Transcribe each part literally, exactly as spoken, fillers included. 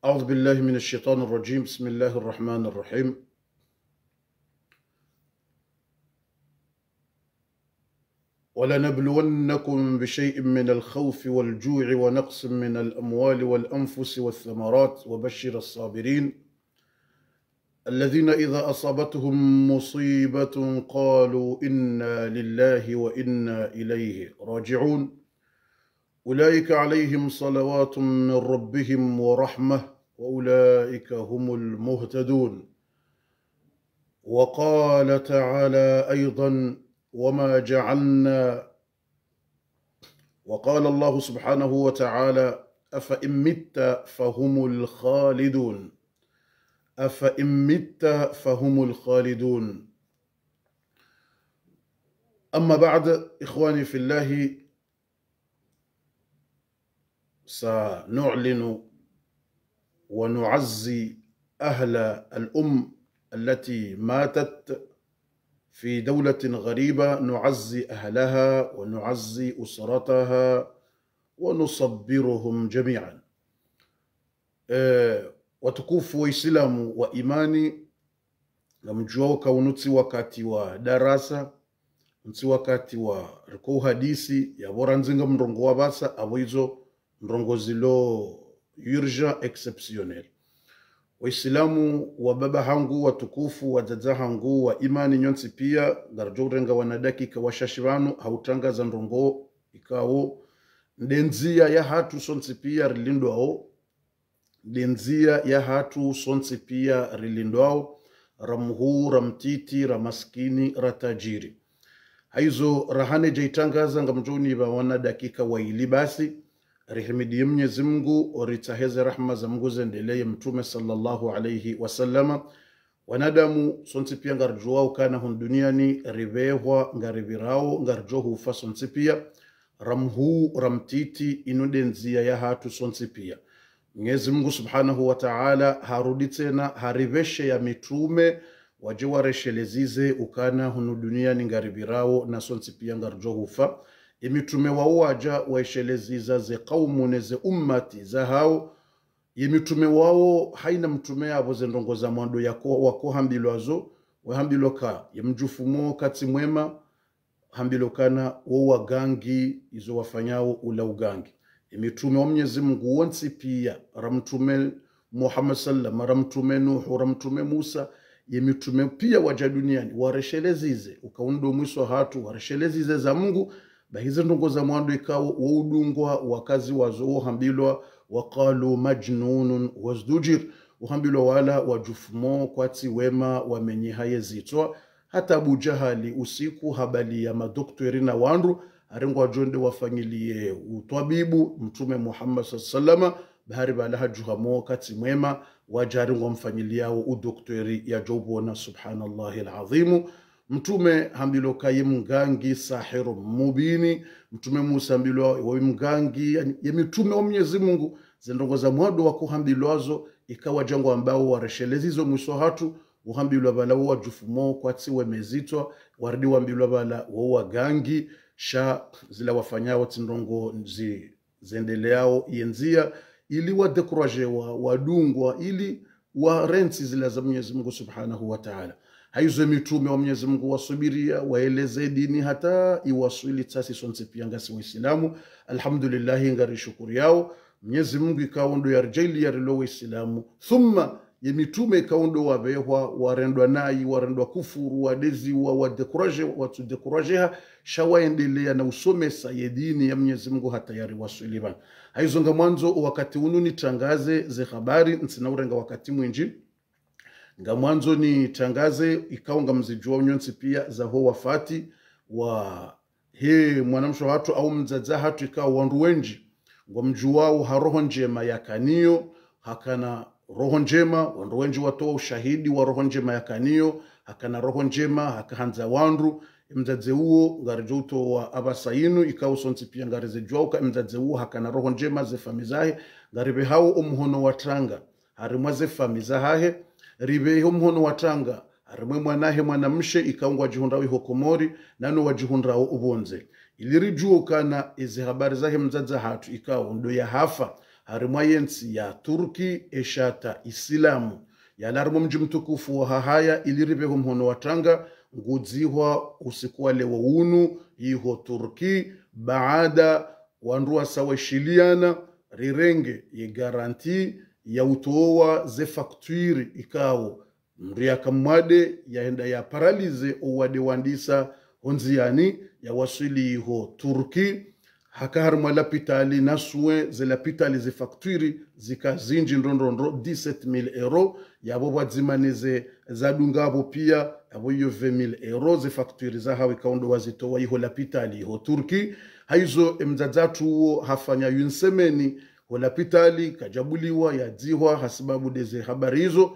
أعوذ بالله من الشيطان الرجيم. بسم الله الرحمن الرحيم. ولنبلونكم بشيء من الخوف والجوع ونقص من الأموال والأنفس والثمرات وبشر الصابرين الذين إذا أصابتهم مصيبة قالوا إنا لله وإنا إليه راجعون. أولئك عليهم صلوات من ربهم ورحمة وأولئك هم المهتدون. وقال تعالى أيضا: وما جعلنا، وقال الله سبحانه وتعالى: أفإن مت فهم الخالدون. أفإن مت فهم الخالدون. أما بعد، إخواني في الله، سنعلن ونعزي أهل الأم التي ماتت في دولة غريبة، نعزي أهلها ونعزي أسرتها ونصبرهم جميعا. Eh, watukufu wa Islamu wa imani, ngamdjuwao ka unu tsi wakati wa darasa, unu tsi wakati wa riko uhadisi, yapvo randzi ngamrongoo wa pvasa, apvo izo ndrongoo zilo urgent, exceptionnel. Waislamu, wababa hangu watukufu, wadzadze hangu wa imani, nyontsi pia, ngaridjo urenga wana dakika washashi pvanu, ha utrangaza ndrongoo ikao nde ndzia yahatru sontsi pia rilindwao, nde ndzia yahatru sontsi pia rilindwao, ra mhuu, ra mtiti, ra maskini, ra tajiri. Haizo, rahana nidje itrangaza, ngamdjo unipva wana dakika waili basi, rihimidiye Mnyezi Mungu, oritsahe ze rahma za Mungu zendeleye Mtrume swallallahu alayhi wa sallama. Wanadamu, sontsi pia ngaridjuwao ukana hunu duniani ripvehwa, ngaripvirao, ngaridjo hufa sontsi pia, ra mhuu, ra mtiti, inu nde ndzia yahatru sontsi pia. Mnyezi Mungu Subhanahu wa Ta'ala harudi tsena haripvesheya mitrume wadje wareshelezeze ukana hunu duniani ngaripvirao na sontsi pia ngaridjo hufa. Ye mitrume wawo wadja waesheleziza ze kaumu ne ze ummati zahao. Ye mitrume wawo, haina mtrume yapvo ze ndrongoo za mwando yako, wakohambilwa zo, wahambilwa ka ye mdjufumo katsi mwema, hambilwa ukana wo wagangi, izo wafanyao ula ugangi. Ye mitrume wa Mnyezi Mungu wontsi pia, ra Mtrume Muhammad sallam, ra Mtrume Nuhu, ra Mtrume Musa, ye mitrume pia wadja duniani, wareshelezeze, uka unu ndo mwiso hatru, wareshelezeze za Mungu, bahi ze ndrongoo za mwando ikao wo udungwa wakaziwa zo, wo hambilwa: وقالوا مجنون وازدجر. Uhambilwa wala wadjufumo kwatsi wema, wamenyeha ye zitswa. Hata Abu Jahali usiku habaliya madokteri na wandru, harengwa wadjo wende wafanyiliye utwabibu Mtrume Muhammad swallallahu alayhi wa sallama, bahari pvala hadjuha mo katsi mwema, wadja harengwa wamfanyiliyao udokteri yadjo upvona, subhanallahil adhimu. Mtrume hambilwa ka ye mgangi, sahiru mubini. Mtrume Musa hambilwa wo mgangi, yani, ye mitrume wa Mnyezi Mungu, ze ndrongoo za mwando wakohambilwa zo, ikao wadja ngwambao wareshelezeze zo mwiso hatru, uhambilwa pvala wo wadjufumo kwatsi wema ye zitswa, warudi wambilwa pvala wo wagangi, sha zila wafanyao tsi ndrongoo zi zendeleao ye ndzia, ili wadekurajewa, wadungwa, ili warantsi zila za Mnyezi Mungu Subhanahu wa Ta'ala. Haizo ye mitrume wa Mnyezi Mungu wasubiria, waeleze dini hata iwaswili tsasi sontsi pia ngasi Waislamu. Alhamdulillahi, ngarishukuriyao Mnyezi Mungu ikao ndo yaridjaaliya rilo Waislamu. Thumma ye mitrume ikao ndo wapvehwa, warendwa nayi, warendwa kufuru, wadeziwa, wadekurajewa, watsudekurajeha, sha waendeleya na usomesa ye dini ya Mnyezi Mungu hata yariwaswili pvanu. Haizo ngamwandzo wakati unu nitrangaze ze habari, ntsina urenga wakati mwindji. Ngamwandzo nitrangaze, ikao ngamzidjuwao nyontsi pia, za ho wafati wa he mwanamshe hatru au mdzadze hatru ikao wandru wendji ngwamdjuwao ha roho ndjema yakanayo, hakana roho ndjema, wandru wendji watowa ushahidi wa roho ndjema yakanayo, hakana roho ndjema, hakahandza wandru. Ye mdzadze uwo ngaridjo utowa apvasa yinu, ikao sontsi pia ngarizidjuwao uka ye mdzadze uwo hakana roho ndjema, ze fami zahe, ngaripvehao o mhono wa tranga harimwa ze fami zahahe, ripvehe o mhono wa tranga harimwa ye mwanahe mwanamshe ikao ngwadjihundrao iho Komori, nano wadjihundrao upvondze. Ili ridjuwe ukana ezi habari zahe mdzadze hatru ikao ndo yahafa, harimwa yentsi ya Turki, eshata Isilamu yalawa harimwa mdji mtukufu wa Hahaya ili ripvehe omhono wa tanga, ngudzihwa usiku wa leo unu iho Turki, baada wandru wasa weshiliana rirenge ye garanti ya utowa ze fakturi ikao mndru yaka mwade yahenda ya paralize owade wandisa hondziani yawaswili iho Turki. Haka harimwa lapitali na suwe ze lapitali ze fakturi zika zinji ndrondrondro, dix-sept mille euros, yapvo pvwadzima neze zadunga apvo pia, yapvo iyo vingt mille euros, ze fakturi zahawo ikao ndo wazitowa iho lapitali iho Turki. Haizo emdzadze hatru uwo hafanya yunsemeni ho lapitali, kadjabuliwa, yadzihwa, hasibabu ndeze habari izo.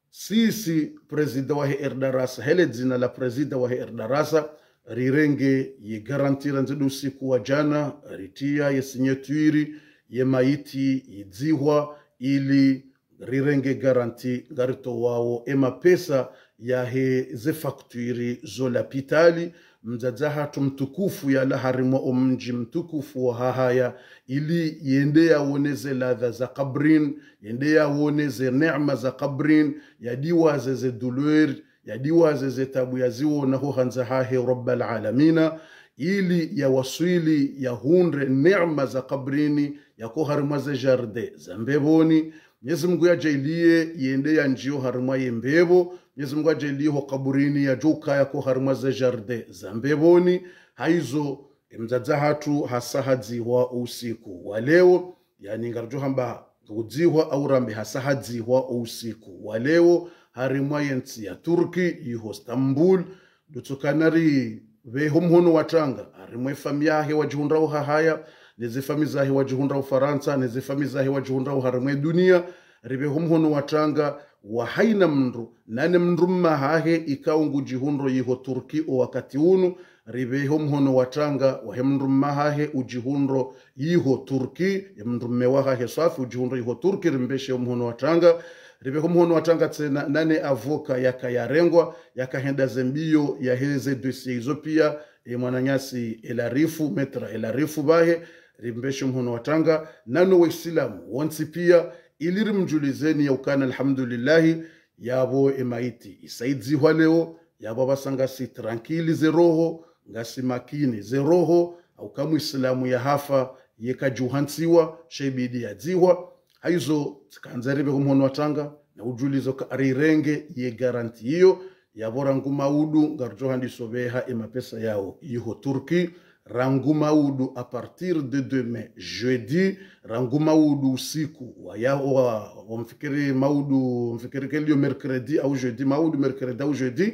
Sisi prezida wahe Erdarasa, hele dzina la prezida wahe Erdarasa, rirenge ye garanti randzi ndo usiku wa jana, ritia ye sinyetwiri, ye maiti yidzihwa, ili rirenge garanti ngaritowao emapesa yahe ze fakturi zo lapitali. Mdzadze hatru mtukufu yalawa harimwa omdji mtukufu wa Hahaya, ili yende yawone ze ladha za kabrini, yende yawone ze neema za kabrini, yadiwaze ze douleur, yadiwaze ze tabu yaziwona ho handza hahe Rabbal Alamina, ili yawaswili yahundre neema za kabrini, yako harimwa ze jardin za mbepvoni. Mwenyezi Mungu yadjaaliye yende yanjiyo harimwa ye mbepvo. Mwenyezi Mungu yadjaaliye ho kaburini yadjo ukaya ko harimwa ze jardin za mbepvoni. Haizo, emdzadze hatru hasa hadzihwa usiku wa leo, yaani ngaridjo hamba udzihwa au rambe hasa hadzihwa usiku wa leo harimwa yentsi ya Turki iho Istanbul. Ndo tsokana ripvehe omhono wa tanga harimwa efamiyi yahe wadjihundrao Hahaya, neze famiyi zahe wadjihundrao Farantsa, neze famiyi zahe wadjihundrao harimwa edunia, ripvehe omhono wa tanga wa haina mndru, nane mndru mme wahahe ikao ngudjihundrao iho Turki owakati unu, ripvehe omhono wa tanga wahe mndru mme wahahe udjihundrao iho Turki, ye mndru mme wahahe swafi udjihundrao iho Turki, rimpveshe omhono wa tanga, ripvehe omhono wa tanga tsena nane avocat yaka yarengwa, yaka henda ze mbiyo yaheze dossier izo pia, e mwananyasi Elarifu, maître Elarifu pvahe, rimpveshe omhono wa tanga, nano Waisilamu wontsi pia, ili rimdjulizeni ya ukana alhamdulillahi, yapvo emaiti isa idzihwa leo, yapvo apvasa ngasi tranquille ze roho, ngasi makini ze roho, hauka Muisilamu yahafa, ye kadjuhantsiwa, sha ibidi yadzihwa. Haizo, tsikandza ripvehe omhono wa tanga, na udjulizo ka rirenge ye garanti iyo, yapvo rangu maudu, ngaridjo handiso pveha emapesa yawo iho Turki, rangu maudu à partir de demain, jeudi, rangu maudu usiku, wa ya, wa, wa mfikiri maudu, mfikiri ke liyo mercredi au jeudi, maudu mercredi au jeudi,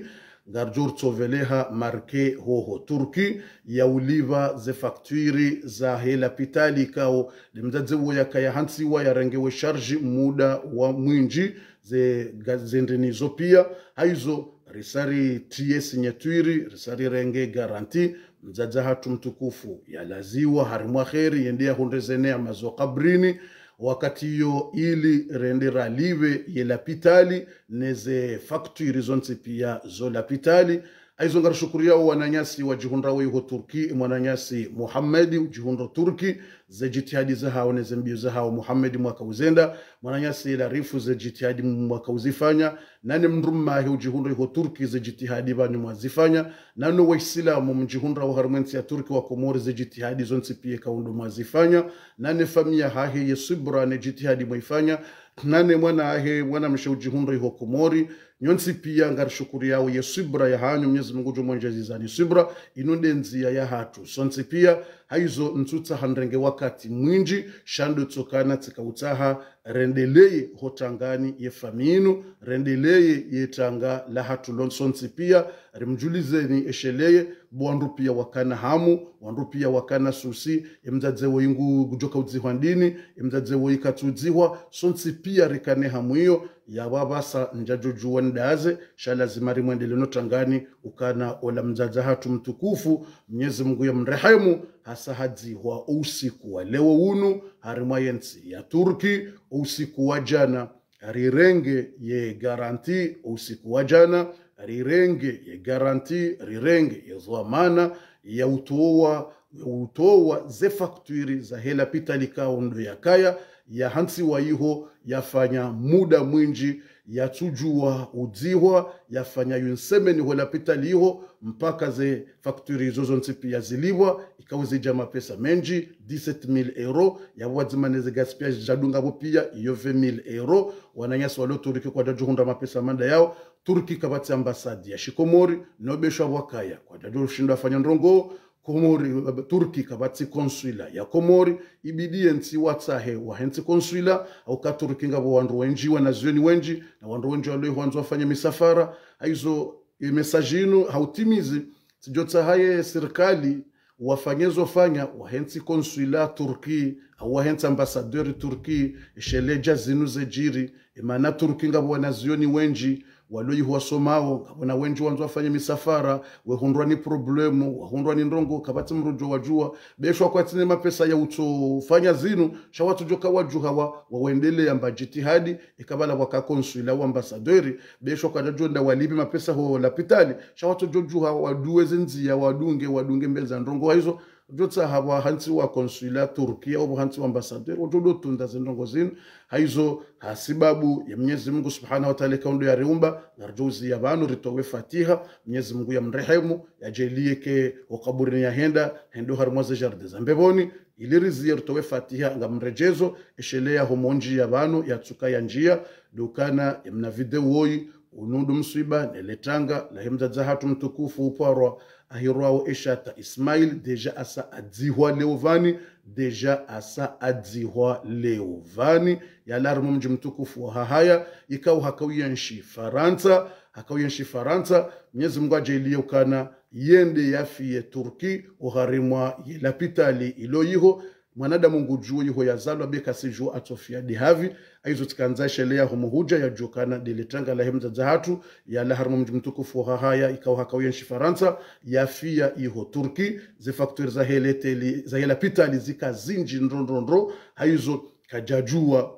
ngaridjo ritsopveleha marqué hoho Turki, ya ulipva ze fakturi zahe lapitali ikao, nde mdzadze uwo yaka yahantsiwa yarengewe charge muda wa mwinji, ze, ga-, ze ndreni zo pia, haizo, risa ritie sinyetwiri, risa rirenge garanti, mdzadze hatru mtukufu yalaziwa harimwa kheri, yende yahundre ze neema zo kabrini, wakati iyo ili rende ralipve ye lapitali, neze fakturi zontsi pia zo lapitali. Haizo ngarishukuriyao wananyasi wadjihundrao iho Turki, mwananyasi Muhammad udjihundrao Turki, ze jitihadi zahawo neze mbiyo zahawo Muhammad mwaka uzenda, mwananyasi Elarifu ze jitihadi mwaka uzifanya, nane mndru mme wahe udjihundrao iho Turki ze jitihadi pvanu mwazifanya, nano Waisilamu mdjihundrao harimwa entsi ya Turki wa Komori ze jitihadi zontsi pia ikao ndo mwazifanya, nane famiyi yahahe ye swibra ne jitihadi mwaifanya, nane mwana wahe mwanamshe udjihundrao iho Komori, nyontsi pia ngarishukuriyao ye swibra yahanyu, Mwenyezi Mungu ngudjo mwendjezani swibra, inu nde ndziya yahatru sontsi pia, haizo ntsutsaha nirenge wakati mwinji, sha ndo tsokana tsika utsaha rendeleye ho tangani ye famiyi inu, rendeleye ye tanga lahatru lon-, sontsi pia, rimdjulizeni esheleye, bo wandru pia wakana hamu, wandru pia wakana souci, emdzadze woyi ngu-, ngudjoka udzihwa ndini, emdzadze woyi katsudzihwa, sontsi pia rikane hamu iyo, yapvo apvasa ndjadjodjuwa ndaze, sha lazima rimwendele no tangani, ukana ola mdzadze hatru mtukufu, Mwenyezi Mungu yamrehemu, hasa hadzihwa ousiku wa leo unu, harimwa yentsi ya Turki, ousiku wa jana, rirenge ye garanti, ousiku wa jana, rirenge ye garanti, rirenge ye dhwamana, ya utowa, ya utowa ze fakturi zahe lapitali ikao ndo yakaya, yahantsiwa iho, yafanya muda mwindji, yatsudjuwa udzihwa, yafanya une semaine ho lapitali iho, mpaka ze facture izo zontsi piya zilipvwa, ikao zidja mapesa mendji, dix-sept mille euros, yapvo pvwadzima ne ze gaspillage zadunga pvo piya, iyo vingt mille euros, wananyasi walo Turki kwadjadjo hundra mapesa manda yao, Turki kapvatsi ambassade ya shikomori, no beshwa pvwakaya, kwadjadjo shinda afanya ndrongoo, Komori, Turki kapvatsi consulat ya Komori, ibidi yentsi watsahe wahentsi consulat, hauka Turki ngapvo wandru wendji, wanazioni wendji, na wandru wendji walo iho wandzo wafanye misafara, haizo, e message inu, hautimizi, tsidjotsaha ye sirikali, wafanye zo fanya, wahentsi consulat Turki, au wahentsi ambassadeur Turki, esheledja zinu zedjiri, emana Turki ngapvo wanazioni wendji, walo iho wasomao, ngapvo na wendji wandzo wafanye misafara, wehundrwa ni problème, wahundrwa ni ndrongoo, kapvatsi mdru djo wadjuwa, beshwa kwatsina mapesa ya utsofanya zinu, sha watsodjoka wadjuha wa, wawendelea mba djitihadi, ikapvala pvwaka consulat au ambassadeur, beshwa kwadjadjo nda walipve mapesa ho lapitali, sha watsodjodjuha waduwe ze ndziya, wadunge, wadunge mbeli za ndrongoo, haizo, djotsaha pvwahantsiwa consulat Turki, au pvwahantsiwa ambassadeur, wadjo do tunda ze ndrongoo zinu, haizo, ha sibabu ya Mnyezi Mungu Subhanahu wa Ta'ala ikao ndo yariumba, ngaridjo uziya pvanu, ritowe fatiha, Mnyezi Mungu yamrehemu, yadjaaliye ke o kaburini yahenda, hende harimwa ze jardin za mbepvoni, ili riziye ritowe fatiha, ngamredjezo, esheleya ho mondjiya pvanu, yatsuka yandjiya, ndo ukana, emna video woyi, unu ndo mswiba, ne le tanga, lahe mdzadze hatru mtukufu upvarwa, ahirwao Eshata Ismail, déjà asa adzihwa leo pvani, déjà asa adzihwa leo pvani, yalawa harimwa mdji mtukufu wa Hahaya, ikao hakao yenshi Farantsa, hakao yenshi Farantsa, Mnyezi Mungu yadjaaliye ukana, yende yafiye Turki, oharimwa ye lapitali ilo iho, mwanadamu ngudjuo iho yazalwa, be kasidjuo atsofiya de havi, haizo tsikandza sheleya ho muhudja yadjokana de le tanga lahe mdzadze hatru, yalawa harimwa mdji mtukufu wa Hahaya, ikao hakao yenshi Farantsa, yafiya iho Turki, ze facture zahe leteli, zahe lapitali zika zindji ndro ndro ndro, haizo kadjadjuwa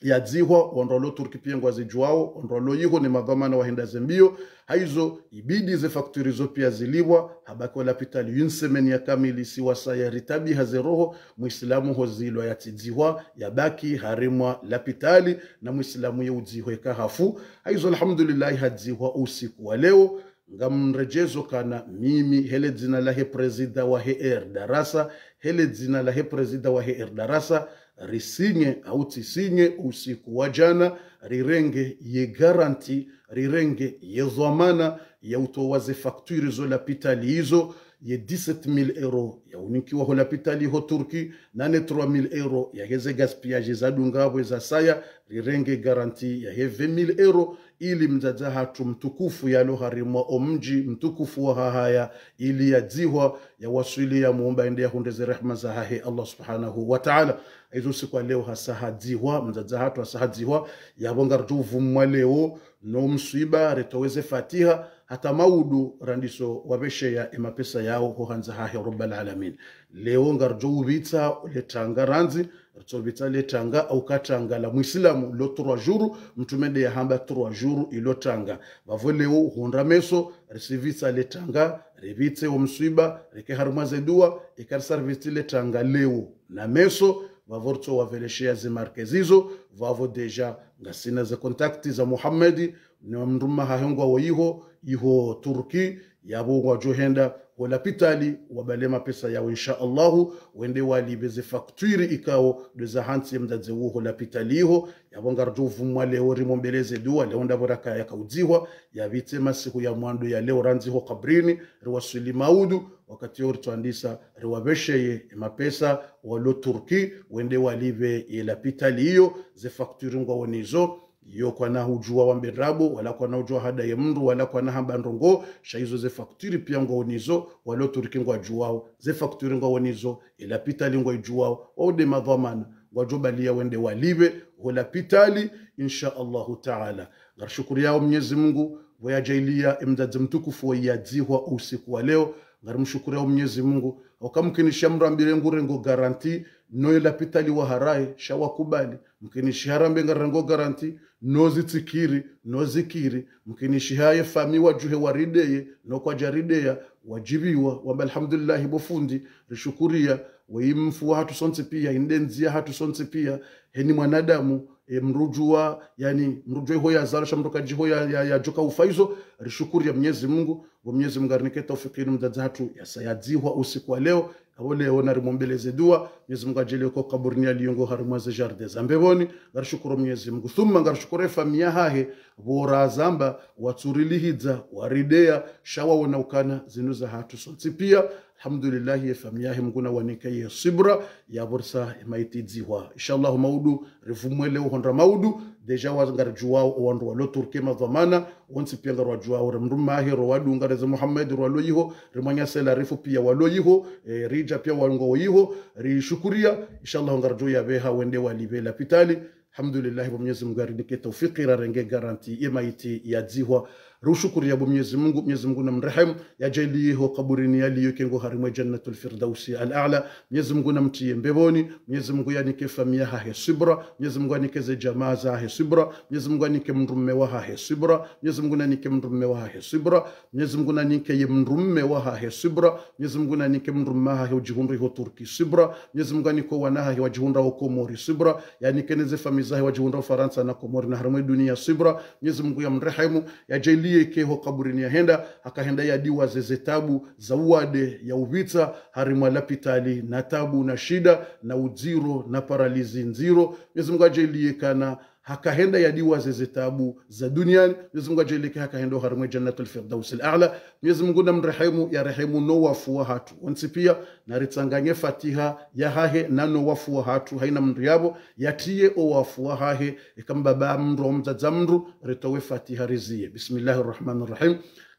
yadzihwa, wandru walo Turki piya ngwazidjuwao, wandru walo iho ne madhwamana wahenda ze mbiyo, haizo ibidi ze facture izo piya zilipvwa, habaki o lapitali une semaine ya kamili, si wasaya ritabiha ze roho, muislamu hozilwa yatsidzihwa, yabaki harimwa lapitali, na muislamu ye udzihwa eka hafu, haizo alhamdulillah hadzihwa usiku wa leo, ngamredjezo kana mimi, he le dzina lahe prezida wahe R Darasa, he le dzina lahe prezida wahe R Darasa, risinye, au tsisinye, usiku wa djana, rirenge ye garantie, rirenge ye dhwamana, ya utowa ze facture zo lapitali izo, ye dix-sept mille euros, ya unikiwa ho lapitali ho Turki, na ne trois mille euros, yahe ze gaspillage zadunga pvo zasaya, rirenge garantie yahe vingt mille euros, ili mdzadze hatru mtukufu yalo harimwa o mdji mtukufu wa Hahaya, ili yadzihwa, yawaswili yamuumba ende yahundre ze rehma zahahe Allah Subhanahu wa Ta'ala. Haizo usiku wa leo hasa hadzihwa, mdzadze hatru hasa hadzihwa, yapvo ngaridjo uvumwa leo, no mswiba, ritowe ze fatiha, hata maudu randiso wapvesheya emapesa yao ho handza hahe Rabbal Alamin. Leo ngaridjo upvitsa le tanga randzi, ritso pvitsa le tanga, au ka tanga la muislamu, lo trois jours, mtrume nde yahamba trois jours ilo tanga. Pvapvo leo hundra meso, risipvitsa le tanga, ripvitse o mswiba, rike harimwa ze dua, eka risa ripvitsi le tanga leo na meso, pvapvo ritso wapvelesheya ze marque zizo, pvapvo déjà ngasina ze contact za Muhammad, ne mdrume hahe ngwawo iho, iho Turki, yapvo ngwadjo henda ho lapitali, wapvale mapesa yao, insha Allahu, wende walipve ze facture ikao ndo zahantsi ye mdzadze wo ho lapitali iho, yapvo ngaridjo uvumwa leo rimombeleze dua, leo ndapvo raka yakaudzihwa, yapvitse masihu ya mwando ya leo randzi ho kabrini, riwaswili maudu, wakati yo ritsoandisa, riwapvesheye emapesa, walo Turki, wende walipve ye lapitali iyo, ze facture ngwawo nizo, yo kwana hudjuwa wambe ndrabo, wala kwana hudjuwa hada ye mndru, wala kwana hamba ndrongoo, sha izo ze facture piya ngwawo nizo, walo Turki ngwadjuwao, ze facture ngwawo nizo, e lapitali ngwaidjuwao, wao nde madhwamana, ngwadjo baliya wende walipve, ho lapitali, insha Allahu Ta'ala. Ngarishukuriyao Mnyezi Mungu, pvo yadjaaliya emdzadze mtukufu wo yadzihwa usiku wa leo, ngarimshukuriyao Mnyezi Mungu, hauka mkinishiha mrambile ngurengo garantie, no ye lapitali waharaye, sha wakubali, mkinishiha rambe ngarengo garantie, no zitsikiri, no zikiri, mkinishiha ye fami wadjuhe warideye, no kwadjarideya, wadjibiwa, wamba alhamdulillahi bo fundi, rishukuriya, Weyi mfu wahatru sontsi piya, inde ndziya yahatru sontsi piya, heni mwanadamu, e, mdru udjuwa, yaani, mdru udjuwa iho yazalwa, sha mdru kadji iho ya, ya, yadjoka ufa izo, rishukuriya Mnyezi Mungu, pvo Mnyezi Mungu arinike taufiki inu mdzadze hatru yasa yadzihwa usiku wa leo, apvo leo narimwombeleze dua, Mnyezi Mungu adjaanliye ko kaburini yaliyo ngo harimwa ze jardin za mbepvoni, ngarishukuru Mnyezi Mungu. Thumma ngarishukuru efamiyi yahahe, pvo razamba, watsurilihidza, warideya, sha waona ukana, zinu zahatru sontsi piya, Alhamdulillahi, ye famiyi yahe Mngu nawanike ye subra, yapvo risa emaiti idzihwa. Inshallah, maudu, rivumwele uhondra maudu, déjà wa ngaridjuwao, owandru walo Turki madhwamana, wontsi piya ngariwadjuwao, re mdrume wahe, ro wadunga, re ze Muhammad, ro walo iho, re mwananyase Larifu piya walo iho, e, Rija piya walo iho, rishukuriya, inshallah, ngaridjo yapveha wende walipve lapitali, Alhamdulillahi, pvo Mnyezi Mungu arinike taufiki, rarenge garanti, ye maiti yadzihwa. Rushukuriya pvo Mnyezi Mungu, Mnyezi Mungu namrehemu, yadjaanliye ho kaburini yaliyo yeke ngo harimwa Jannatul Firdausi al-A'la, Mnyezi Mungu namtriye mbepvoni, Mnyezi Mungu yanike famiyi yahahe subra, Mnyezi Mungu yanike ze djamaa zahahe subra, Mnyezi Mungu yanike mdrume wahahe subra, Mnyezi Mungu nanike mdrume wahahe subra, Mnyezi Mungu nanike ye mdrume wahahe subra, Mnyezi Mungu nanike mdrume wahahe udjihundra iho Turki subra, Mnyezi Mungu yanike wana wahahe wadjihundra ho Komori subra, yanike ne ze famiyi zahe wadjihundra Ufarantsa na Komori na harimwa eduniya subra, Mnyezi Mungu yamrehemu, yadjaanliye yeke ho kaburini yahenda, hakahenda yadiwaze ze tabu za uwade ya upvitsa harimwa lapitali na tabu na shida na udziro na paralizi ndziro, Mnyezi Mungu yadjaanliye kana hakahenda yadiwaze ze tabu za duniani, Mnyezi Mungu yadjaanliye ke hakahenda harimwa Jannatul Firdausi al-A'la. Mnyezi Mungu namrehemu, yarehemu no wafu wahatru wontsi piya, naritsanganye fatiha yahahe na no wafu wahatru, hayina mdru yapvo, yatriye owafu wahahe, eka mbaba mdru, mdzadze mdru, ritowe fatiha riziye. Bismillahir Rahmanir Rahim.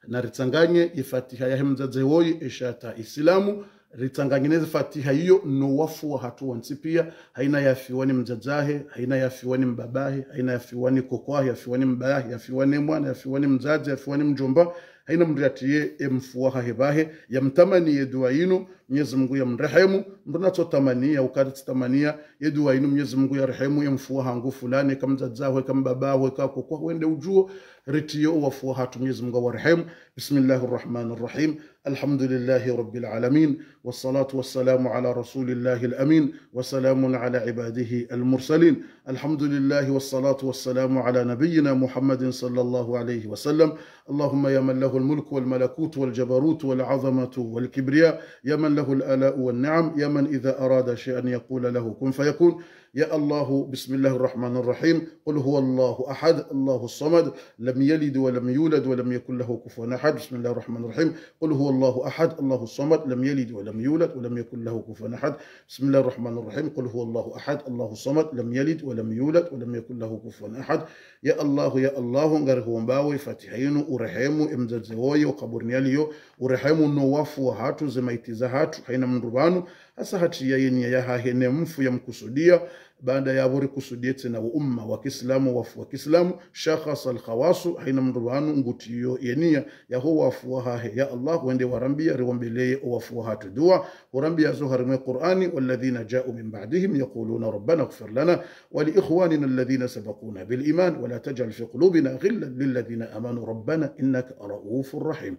Naritsanganye ye fatiha yahe mdzadze woyi, esha ta Isilamu, ritsanganye ne fatiha iyo no wafu wahatru wontsi piya, hayina yafiwa ni mdzadze wahe, hayina yafiwa ni mbaba wahe, hayina yafiwa ni koko wahe, yafiwa ni mbaba wahe, yafiwa ni mwana, yafiwa ni mdzadze, yafiwa ni mdjomba, hayina mdru yatriye emfu wahahe pvahe, yamtamaniye dua inu, Mnyezi Mungu yamrehemu, mdru natsotamaniya, uka ritsi tamaniya, ye dua inu Mnyezi Mungu yarehemu emfu wahangu fulani, eka mdzadze waho, eka mbaba waho, eka koko waho, wende udjuwo, ritriye owafu wahatru Mnyezi Mungu yawarehemu. بسم الله الرحمن الرحيم. الحمد لله رب العالمين، والصلاة والسلام على رسول الله الأمين، وسلام على عباده المرسلين. الحمد لله والصلاة والسلام على نبينا محمد صلى الله عليه وسلم. اللهم يا من له الملك والملكوت والجبروت والعظمة والكبرياء، يا من له الآلاء والنعم، يا من إذا أراد شيئا يقول له كن فيكون. يا الله، بسم الله الرحمن الرحيم. قل هو الله أحد، الله الصمد، لم يلد ولم يولد ولم يكن له كفوا أحد. بسم الله الرحمن الرحيم. قل هو الله أحد، الله الصمد، لم يلد ولم يولد ولم يكن له كفوا أحد. بسم الله الرحمن الرحيم. قل هو الله أحد، الله الصمد، لم يلد ولم يولد ولم يكن له كفوا أحد. Ya Allahu, ya Allahu, ngarihuombawo ye fatiha yinu, urehemu emdzadze woyi, okaburini yaliyo, urehemu no wafu wahatru, ze maiti zahatru, hayina mndru pvanu, hasa hatriya ye niya yahahe ne mfu yamkusudiya, baanda yapvo rikusudiye tsena wo umma wa kiislamu, wafu wa kiislamu, sha khasa al khawasu, hayina mndru pvanu ngutriyo ye niya yaho wafu wahahe. Ya Allah, wende warambiya, riwombeleye owafu wahatru dua, hurambiya zo harimwa ye Qur'ani: والذين جاءوا من بعدهم يقولون ربنا اغفر لنا ولإخواننا الذين سبقونا بالإيمان ولا تجعل في قلوبنا غلا للذين آمنوا ربنا إنك رءوف رحيم.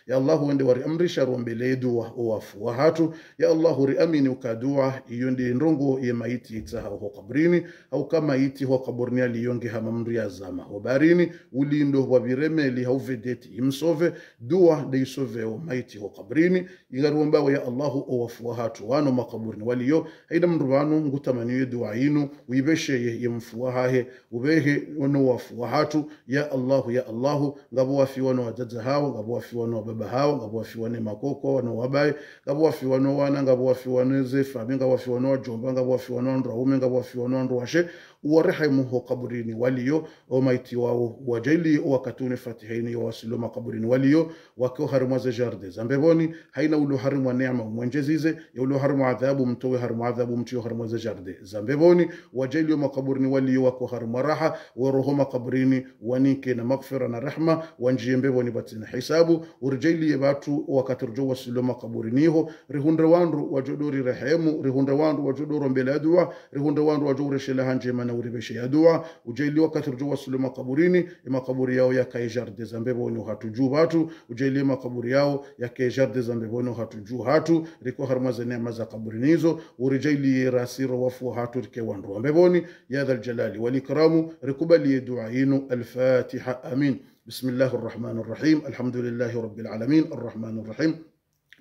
Ya Allah, wende wariamrisha riwombeleye dua owafu wahatru. Ya Allah, riamini uka dua iyo nde ndrongoo ye maiti yitsaha ho kaburini, hauka maiti ho kaburini yaliyo nge hama mndru yazama ho baharini, ulindo wa pviremeli hau vedeti imsove, dua nde isoveo maiti ho kaburini. Ngariombawo ya Allahu owafu wahatru wano makaburini waliyo, hayina mndru pvanu ngutamaniyo ye dua yinu, uyipvesheye ye mfu wahahe, upvehe no wafu wahatru. Ya Allahu, ya Allahu, ngapvo wafiwa no wadzadze hawo, ngapvo wafiwa no wababa hawo, ngapvo wafiwa ne makoko, no wabaye, ngapvo wafiwa no wana, ngapvo wafiwa ne ze famiyi, ngapvo wafiwa no wadjomba, ngapvo wafiwa no wandru waume, ngapvo wafiwa no wandru washe, uwarehemu ho kaburini waliyo, o maiti wawo, uwadjaanliye o wakati unu ye fatiha yinu yawaswili o makaburini waliyo, wake oharimwa ze jardin za mbepvoni, hayina ulo harimwa neema umwendjezize, ye ulo harimwa adhabu umtowe harimwa adhabu, umtriye oharimwa ze jardin za mbepvoni, uwadjaanliye o makaburini waliyo wake oharimwa raha, weroho makaburini, wanike na maghfira na rehma, wandjiye mbepvoni pvatsina hisabu, uridjaanliye pvatru o wakati ridjo waswili o makaburini ho, rihundre wandru wadjo ndo rirehemu, rihundre wandru wadjo ndo rombeleya dua, rihundre wandru wadjo ureshelea ha ndjema uripveshe ya dua, udjaanlie wakati ridjo waswili makaburini, ye makaburi yao yakaye jardin za mbepvoni hatru dju hatru, udjaanlie makaburi yao yakaye jardin za mbepvoni hatru dju hatru, riko harumwa ze neema za kaburini izo, uridjaanlie rasi ro wafu hatru rike wandru wa mbepvoni, ya dhal jalali wal ikramu, rikubalie dua yinu, Al-Fatiha, amin. بسم الله الرحمن الرحيم. الحمد لله رب العالمين. الرحمن الرحيم.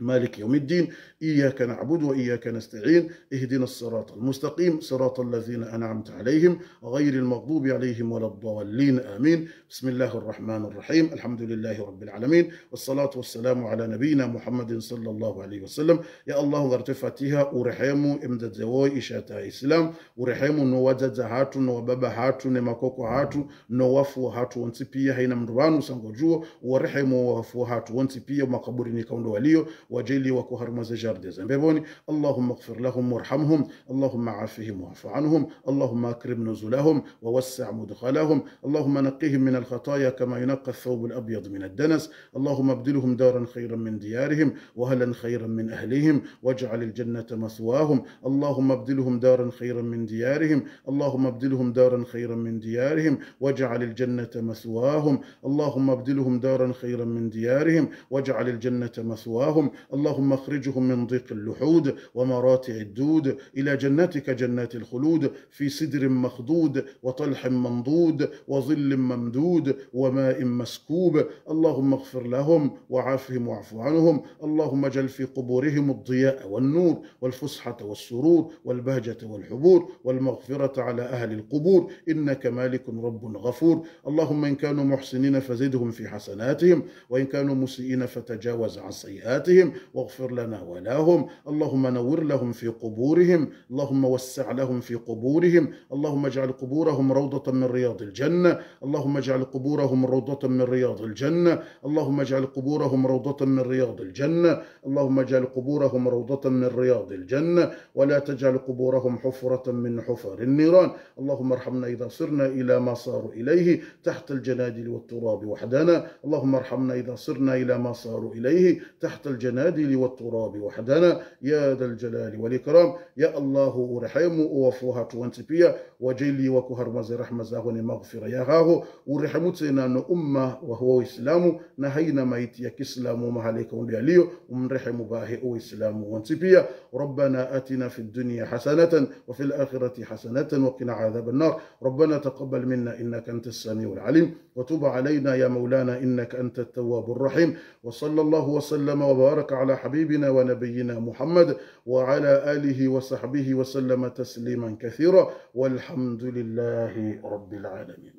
مالك يوم الدين. إياك نعبد وإياك نستعين. اهدنا الصراط المستقيم. صراط الذين أنعمت عليهم. غير المغضوب عليهم ولا الضالين. آمين. بسم الله الرحمن الرحيم. الحمد لله رب العالمين. والصلاة والسلام على نبينا محمد صلى الله عليه وسلم. Ya Allah, ngaritsaho Fatiha, urehemu emdzadze wo isha ta Islam, urehemu no wadzadze hatru, no wababa hatru, ne makoko hatru, no wafu hatru wontsi pia, haina mndru pvanu sangodjuo, uwarehemu wafu hatru wontsi pia, makaburini kaundro walio, wadjaanlie wako harumwa ze jardin za mbepvoni. اللهم اغفر لهم وارحمهم، اللهم عافهم واعف عنهم، اللهم أكرم نزلهم ووسع مدخلهم، اللهم نقهم من الخطايا كما ينقى الثوب الأبيض من الدنس، اللهم أبدلهم دارا خيرا من ديارهم، وأهلا خيرا من أهلهم، واجعل الجنة مثواهم، اللهم أبدلهم دارا خيرا من ديارهم، اللهم أبدلهم دارا خيرا من ديارهم، واجعل الجنة مثواهم، اللهم أبدلهم دارا خيرا من ديارهم، واجعل الجنة مثواهم، اللهم أخرجهم من ضيق اللحود ومراتع الدود إلى جنتك جنات الخلود، في سدر مخضود وطلح منضود وظل ممدود وماء مسكوب. اللهم اغفر لهم وعافهم واعف عنهم. اللهم اجعل في قبورهم الضياء والنور والفسحة والسرور والبهجة والحبور والمغفرة على أهل القبور، إنك مالك رب غفور. اللهم إن كانوا محسنين فزدهم في حسناتهم، وإن كانوا مسيئين فتجاوز عن سيئاتهم، واغفر لنا ولهم. اللهم نور لهم في قبورهم، اللهم وسع لهم في قبورهم، اللهم اجعل قبورهم روضة من رياض الجنة، اللهم اجعل قبورهم روضة من رياض الجنة، اللهم اجعل قبورهم روضة من رياض الجنة، اللهم اجعل قبورهم روضة من رياض الجنة، ولا تجعل قبورهم حفرة من حفر النيران. اللهم ارحمنا إذا صرنا إلى ما صاروا إليه تحت الجنادل والتراب وحدنا. اللهم ارحمنا إذا صرنا إلى ما صاروا إليه تحت الجنادل والتراب وحدنا، يا ذا الجلال والإكرام. Ya Allah, urehemu owafu hatru wontsi pia, wadjaanlie wako harumwa ze rahma zaho ne maghfira yahaho, urehemu tsena no umma waho wa Uislamu, na haina maiti ya kiislamu mahala kaundro yalio, umrehemu pvahe Uislamu wontsi pia. ربنا آتنا في الدنيا حسنة وفي الآخرة حسنة وقنا عذاب النار. ربنا تقبل منا إنك أنت السميع العليم وتب علينا يا مولانا إنك أنت التواب الرحيم. وصلى الله وسلم وبارك على حبيبنا ونبينا محمد وعلى آله وصحبه وسلم تسليما كثيرا. والحمد لله رب العالمين.